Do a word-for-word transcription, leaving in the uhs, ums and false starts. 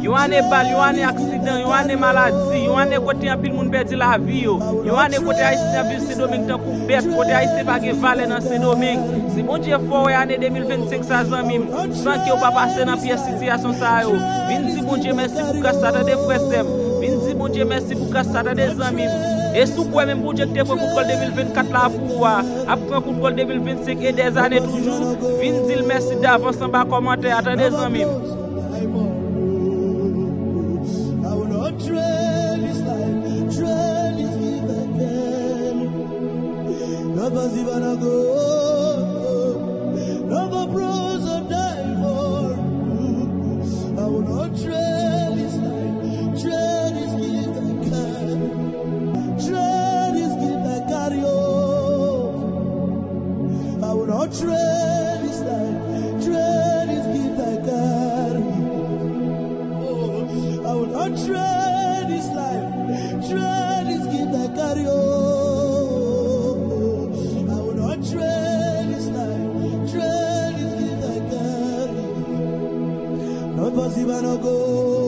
Yon ane bal, yon ane aksidan, yon ane maladi, yon ane kote anpil moun pèdi lavi yo, yon ane kote Ayisyen ap viv Sendomeng tankou bèt, kote Ayisyen pa gen valè nan Sendomeng. Si Bondye fè w wè ane de mil vennsenk sa, zanmi m, san ke w pa pase nan pyès sitiyasyon sa yo, vin di Bondye mèsi pou gras sa, tande, frè, sè m. Vin di Bondye mèsi pou gras sa, tande, zanmi m. E si w kwè menm Bondye ki te pran kontwòl de mil vennkat la pou ou a ap pran kontwòl de mil vennsenk e dèzane toujou, vin di l mèsi davans anba kòmantè a, tande, zanmi m. I will not trade this life, trade this gift I carry. Not pass even a go. Not for bronze or diamond. I will not trade this life, trade this gift I carry. Trade this gift I carry, oh. I will not trade this life, trade this gift I carry. Oh, I will not trade this life, trade this gift I carry, oh. I will not trade this life, trade this gift I carry. Not for silver nor gold.